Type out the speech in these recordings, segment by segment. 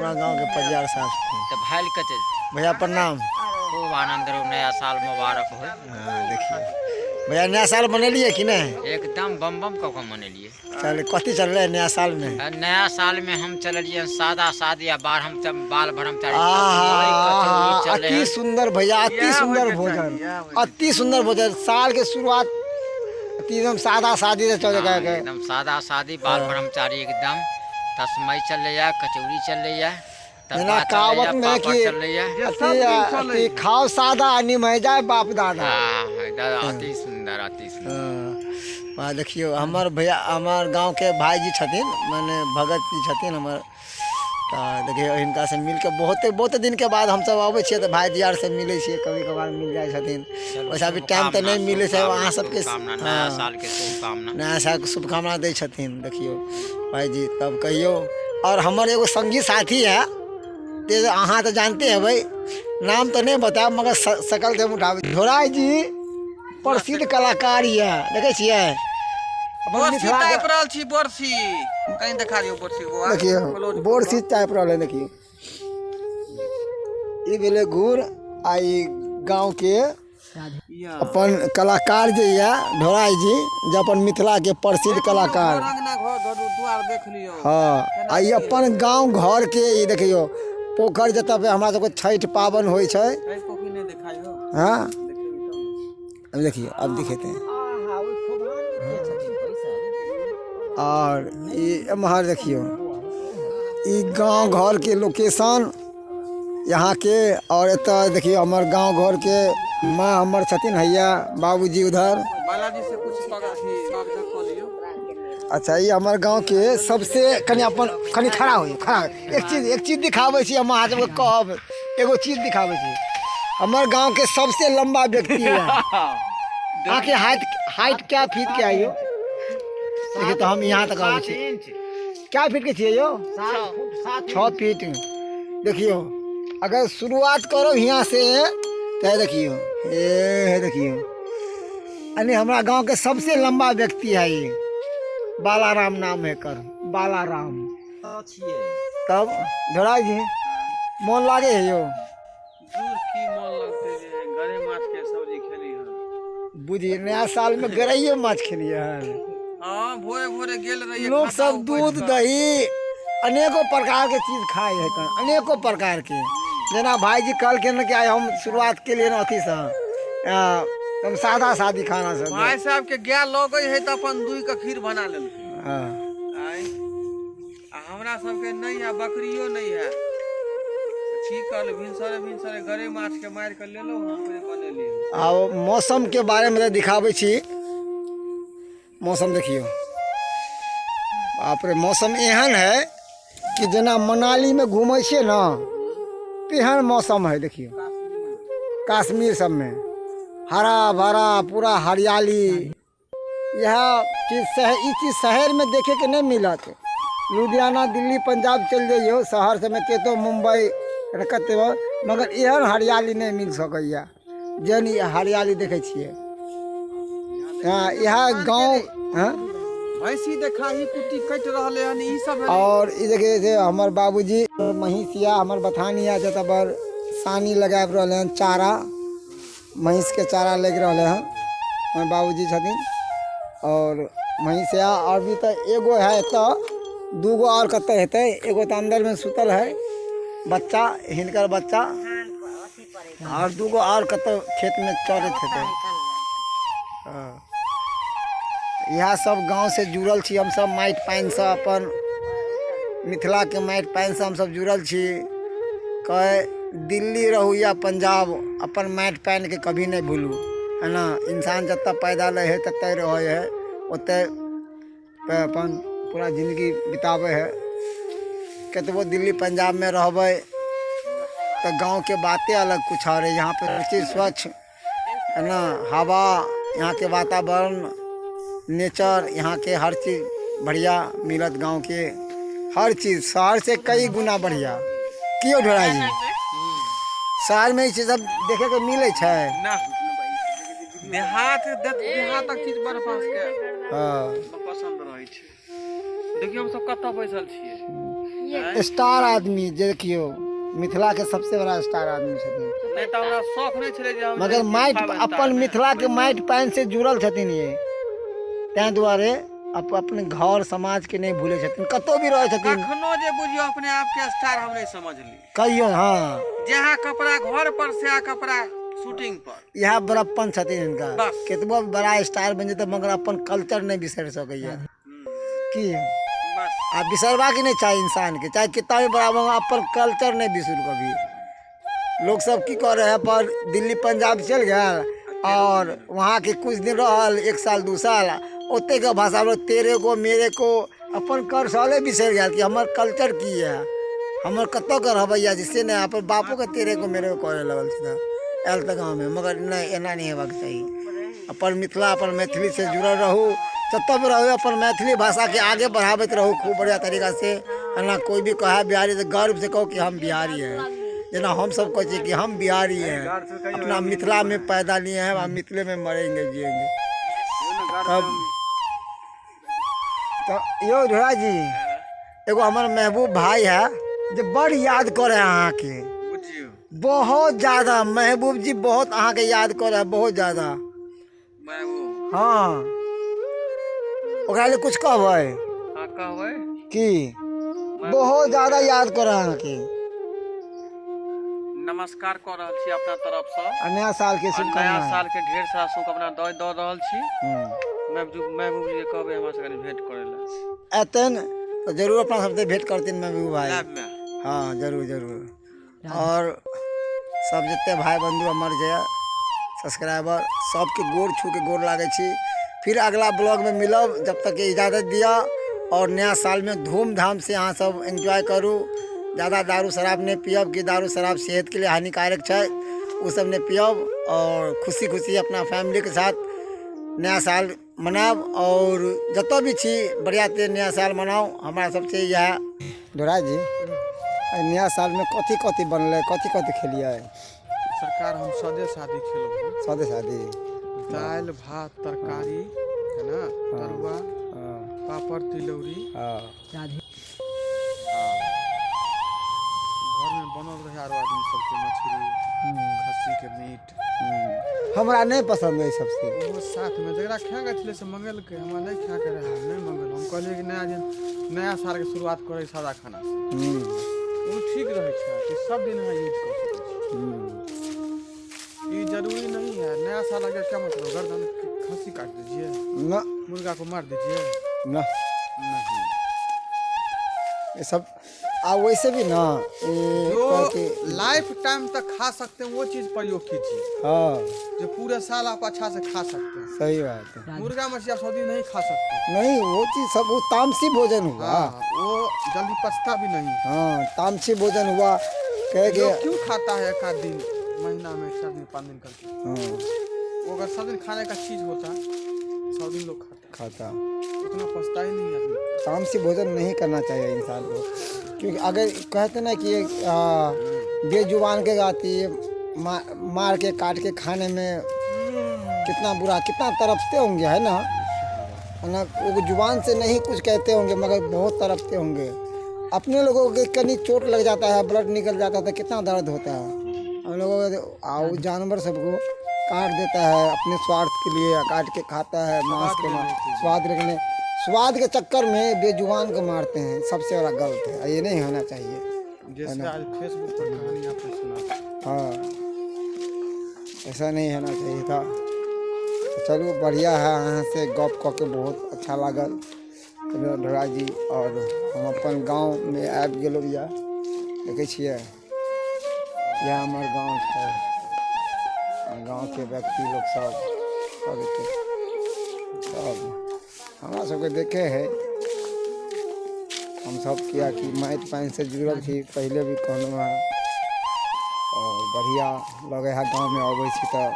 हमरा गाँवके परियार साहब छथिन। तऽ भालि कतऽ जेतै? भैया प्रणाम। खूब आनंद रहू, नया साल मुबारक हो। हाँ, देखियौ भैया, नया साल मनेलियै कि नहि? एकदम बम बम कऽ कऽ मनेलियै। चल, कथी चललै नया साल में? नया साल में हम चललियै सादा सादी आ बाल हम बाल ब्रह्मचारी। आहा, अति सुंदर भैया, अति सुंदर भोजन, अति सुंदर भोजन। साल के शुरुआत अति एकदम सादा सादी से चले के एकदम सादा सादी बाल ब्रह्मचारी एकदम तस्मय चलैया, कचौड़ी चलैया, जेना कहावत में कि अति खाओ सादा निमह जाए बाप दादा। अति सुंदर, अति सुंदर। हाँ, देखियौ हमर भैया, हमर गाँवके भाईजी छथिन, माने भगत जी छथिन हमर। तऽ देखियौ हिनकासँ मिलके बहुते बहुते दिनके बाद हमसब अबै छियै तऽ भाईजी आर से मिलै छियै, कभी कभार मिल जाइ छथिन। वैसा भी टाइम तऽ नहि मिलै छै अहाँ सबके। नया सालके शुभकामना, नया सालके शुभकामना दै छथिन। देखियौ भाईजी, तब कहियौ। और हमर एगो संगी साथी है, ते अहाँ तऽ जानते हेबै, नाम तऽ नहि बतायब मगर शकल से हम उठाबै। झोराई जी प्रसिद्ध कलाकार यऽ, देखै छियै अपन बोरसी मिथिला के- टाइप रहल छी, बोरसी कहीं देखा दियौ, बोरसी बौआ। देखियौ बोरसी टाइप रहल है। देखियौ ई भेलै घूर आ ई गाँव के अपन कलाकार जे यऽ ढोराई जी, जे अपन मिथिला के प्रसिद्ध कलाकार। हँ, आ ई अपन गाँव घर के ई देखियौ पोखरि, जतऽ पे हमरा सबके छठि पाबनि होइ छै। हँ, अब देखियौ, अब दिखेते। और ई एम्हर देखियौ ई गाँव घर के लोकेशन यहाँके। और एतऽ देखियौ हमर गाँव घरके माँ हमर छथिन, हैया बाबूजी उधर। बालाजी से कुछ अथी। अच्छा, ई हमर गाँवके सबसे कनि अपन कनि खड़ा होइए, खड़ा। एक चीज दिखाबै छी हम अहाँ सबके, कहब एगो चीज दिखाबै छी। हमर गाँवके सबसे लम्बा व्यक्ति है। अहाँके हाइट क्या फीट के आइयो? देखियौ तऽ हम यहाँ तक आबै छी। क्या फीट के छियै यौ? 6 फीट। देखियौ, अगर शुरुआत करब यहाँ से तऽ देखियौ, हे देखियौ, यानी हमरा गाँव के सबसे लंबा व्यक्ति है ये, बालाराम नाम है कर, बालाराम। तब ढोराई जी, मोन लागे है यौ? दूर की मोन लगतै जे गरे माछ के सब्जी खेली हन। बुझिए, नया साल में गरैये माछ खेलिए हन? हाँ, भोरे भोरे गेल रहिए। लोग सब दूध दही अनेकों प्रकार के चीज खाए है, अनेकों प्रकार के। जेना भाईजी कहलखिन कि आइ हम शुरुआत के लिए अथी से हम सादा सादी खाना सब। भाई साहब के गाय लगै है तऽ अपन दुहि के खीर बना लेलकै। आँय, आ हमरा सबके नहि है, बकरियो नहि है, की कहल, भिनसरे भिनसरे गरे माछ के मारि के लेलहुँ, हम अपने बनेलियै। आब मौसम के बारे में दिखाबै छी। मौसम देखियौ, बाप रे, मौसम एहन है कि जेना मनालीमे घूमै छियै ने, तेहन मौसम है। देखियौ, कश्मीर सबमे हरा भरा पूरा हरियाली। इएह चीज शहर, ई चीज शहरमे देखैके नहि मिलत। लुधियाना, दिल्ली, पंजाब चलि जइयौ, शहर सबमे कतहु, मुम्बई कतहु, मगर एहन हरियाली नहि मिल सकैए जेहन ई हरियाली देखै छियै। हँ, इएह गाँव। हँ, भैंसी देखा ही, कुट्टी कटि रहलै हन, ई सब। और ई देखिए जे हमर बाबूजी महींस या हमर बथान या जतऽ पर सानी लगाबि रहलै हन, चारा, महींसके चारा लागि रहलै हन। हमर बाबूजी छथिन और महींस या। और भी तऽ एगो है एतऽ, दूगो और कतऽ हेतै। एगो तऽ अन्दरमे सुतल है बच्चा, हिनकर बच्चा, और दूगो और कतौ खेतमे चरैत हेतै। हँ, इएह सब गाँवसँ जुड़ल छी हमसब, माटि पानिसँ, अपन मिथिलाके माटि पानिसँ हमसब जुड़ल छी। कहै दिल्ली रहू या पंजाब, अपन माटि पानिके कभी नहि भूलू, है ना? इंसान जतऽ पैदा लै हइ ततऽ रहै हइ, ओतऽ तऽ अपन पूरा जिन्दगी बिताबै हइ। कतबो दिल्ली पंजाबमे रहबै तऽ गाँवके बाते अलग कुछ और है। यहाँ पे हर चीज स्वच्छ है ना, हवा, यहाँ के वातावरण, नेचर, यहाँ के हर चीज बढ़िया मिलत। गाँव के हर चीज शहर से कई गुना बढ़िया। कियो ढोरा जी, शहरमे ई चीज सब देखैके मिलै छै? ना, देहात देहातक चीज बड़ पास के पसन्द रहै छै। देखियौ, हम सब कतऽ बैसल छियै। स्टार आदमी जे देखियौ मिथिला के सबसे बड़ा स्टार आदमी छथिन। नहि तऽ हमरा शौक नहि छलै जे हम मगर जाइ छी माटि पाबनि अपन ताबनि। मिथिला के माटि पानि से जुड़ल छथिन ये, ताहि दुआरे अपन घर समाज के नहि भूलै छथिन, कतौ भी रहै छथिन। कखनो जे बुझियौ अपने आप के स्टार हम नहि समझली। कहियो हाँ। जहाँ कपड़ा घर पर सएह कपड़ा शूटिंग पर। इएह बड़प्पन छथिन हिनका। बस। केतबो बड़ा स्टार बनि जेतै मगर अपन कल्चर नहि बिसरि सकैया। की बस। आ बिसरबाक नहि चाही इंसान के, चाहे कितना भी बड़ा बनो, अपन कल्चर नहीं बिसरू कभी। लोग सब की कर रहे हैं, पर दिल्ली पंजाब चल गया और वहाँ के कुछ दिन रहल, 1 साल 2 साल, ओते के भाषा में तेरे को मेरे को अपन कर साले बिसर गया कि हमर कल्चर की है, हमर कतौ के रहबैया जिससे नहीं अपन बापो के तेरे को मेरे को करे लगल छै आयल तऽ गाँव में, मगर नहीं एना नहीं हेबाक चाही। अपन मिथिला अपन मैथिली से जुड़ल रहू, जतऽ भी रहू अपन मैथिली भाषा के आगे बढ़ाबैत रहू खूब बढ़िया तरीका से। एना कोई भी कहे बिहारी तऽ गर्व से कहो कि हम बिहारी हैं, जेना हम सब कहै छियै कि हम बिहारी हैं, अपना मिथिला में पैदा लिए हैं आ मिथिले में मरेंगे जिएंगे। तब तऽ यौ ढोरा जी, एगो हमर महबूब भाई है जे बड़ याद करे अहाँके, बहुत ज्यादा महबूब जी बहुत अहाँके याद करे है, बहुत ज्यादा। हाँ, ओकरा लिए कुछ कहबै? हाँ, कहबै। की बहुत ज्यादा याद करे अहाँके। नमस्कार कऽ रहल छी अपना तरफ से। आ नया साल के आ नया शुभकामना। साल के ढेर सारा शुभकामना दऽ रहल छी। महबूब जी के कहबै हमरा से कनि भेंट करै लए। एतन तऽ जरूर अपना सबसे भेंट करथिन महबूब भाई। लैब में। हाँ जरूर जरूर। और सब जते भाई बंधु हमर जे सब्सक्राइबर सबके गोर छू के गोर लागै छी। फिर अगला ब्लॉग में मिलब, जब तक के इजाज़त दिया। और नया साल में धूमधाम से अहाँ सब एंजॉय करू, ज़्यादा दारू शराब नहीं पियब कि दारू शराब सेहत के लिए हानिकारक छै, ओ सब नहीं पियब। और खुशी खुशी अपना फैमिली के साथ नया साल मनाब। और जतऽ भी छी बढ़िया से नया साल मनाउ, हमरा सबसे इएह। डोरा जी, एहि नया साल में कथी कथी बनलै, कथी कथी खेलियै? सरकार हम सादे सादी खेलहुँ। सादे सादी? दालि भात तरकारी है ना, तरुआ, पापड़ तिलौरी। घर में बनल रहे आरो आदमी सबके मछली, खस्सी के मीट। हमरा नहीं पसंद है सबसे। वो साथ में जरा खा के छलै से मंगेलकै, हमरा नहीं खा के रहे, नहीं मंगल। हम कहलियै कि नया दिन नया साल के शुरुआत करै सादा खाना से। वो ठीक रहै छै कि सब दिन अहाँ यूज कर सकै छी। ई जरूरी नहीं है नया साल आ गया क्या मतलब, गर्दन खस्सी काट दीजिए ना, मुर्गा को मार दीजिए ना, नहीं ये सब। आ वैसे भी ना जो लाइफ टाइम तक खा सकते हैं वो चीज प्रयोग कीजिए। हाँ, जो पूरे साल आप अच्छा से खा सकते हैं। सही बात है। मुर्गा मछली आप सब दिन नहीं खा सकते। नहीं, वो चीज सब वो तामसी भोजन हुआ। हाँ, वो जल्दी पचता भी नहीं। हाँ, तामसी भोजन हुआ। कह के क्यों खाता है एक आध दिन महीना में, 4 दिन 5 दिन करके। हाँ, वो अगर सब दिन खाने का चीज होता सब दिन लोग खाता, उतना पछता ही नहीं आदमी। तामसी भोजन नहीं करना चाहिए इंसान को, क्योंकि अगर कहते ना कि बेजुबान के गाती मार के काट के खाने में कितना बुरा, कितना तड़पते होंगे, है ना? ना वो जुबान से नहीं कुछ कहते होंगे मगर बहुत तड़पते होंगे। अपने लोगों के कहीं चोट लग जाता है, ब्लड निकल जाता है तो कितना दर्द होता है हम लोगों को। आओ जानवर सबको काट देता है अपने स्वार्थ के लिए, काट के खाता है मांस के स्वाद लेने, स्वाद के चक्कर में बेजुबान को मारते हैं। सबसे बड़ा गलत है, ये नहीं होना चाहिए। जैसे आज फेसबुक पर कहानी आपने सुना। हाँ, ऐसा नहीं होना चाहिए था। चलो बढ़िया है, अहाँ से गप कऽ के बहुत अच्छा लागल ढोरा जी। और हम अपन गाँव में आबि गेलहुँ यऽ, देखै छियै इएह हमर गाँव छै। गाँव के व्यक्ति लोग सब सब हमरा सबके देखे है। हम सब किया कि माटि पानि से जुड़ल छी, पहले भी कहलहुँ हँ। और बढ़िया लगे है गाँव में अबै छी तऽ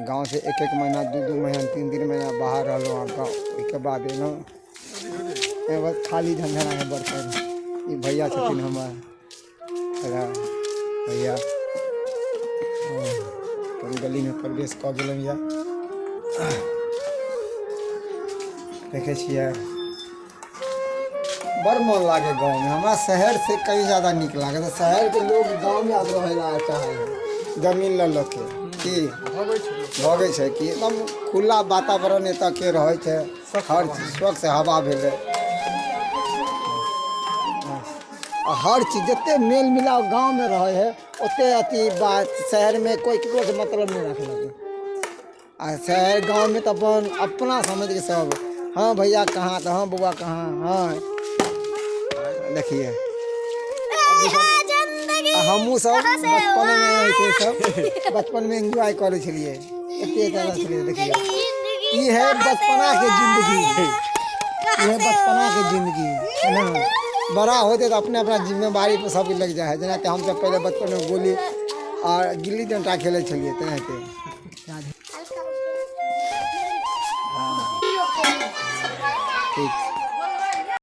गाँव से 1-1 महीना 2-2 महीना 3-3 महीना बाहर रहलहुँ हँ गाँव। ओहिके बाद एलहुँ, बस खाली झंझना है बर्तन। ई भैया छथिन हमर भैया, अपन गली में प्रवेश कऽ गेलहुँ यऽ। देखै छियै बड़ मोन लागे गाँवमे। हमरा शहरसँ कहीं ज्यादा नीक लागै छै। शहरके लोग गाँवमे आब रहै लए चाहै है, जमीन लऽ लऽ के की भगै छै कि एकदम खुला वातावरण एतऽके रहै छै, हर चीज स्वच्छ हवा भेलै आ हर चीज जते मेल मिलाप गाँवमे रहै है ओते अथी बात शहरमे कोइ ककरोसँ मतलब नहि रखलक। आ शहर गाँवमे तऽ अपन अपना समझिके सब, हँ भैया कहाँ, तऽ हँ बौआ कहाँ। हँ देखिए, हमहूँ सब बचपनमे ऐसे सब बचपनमे एन्जॉय करै छलियै, एते तरह छलियै। देखिए, ई है बचपनाके जिंदगी, ई है बचपनाके जिंदगी है ना। बड़ा होते तऽ अपने अपना जिम्मेवारी पर सब लग जाइ है। जेनाकि हमसब पहिले बचपनमे गोली आओर गिल्ली डंटा खेलै छलियै तेनाहिते। ठीक।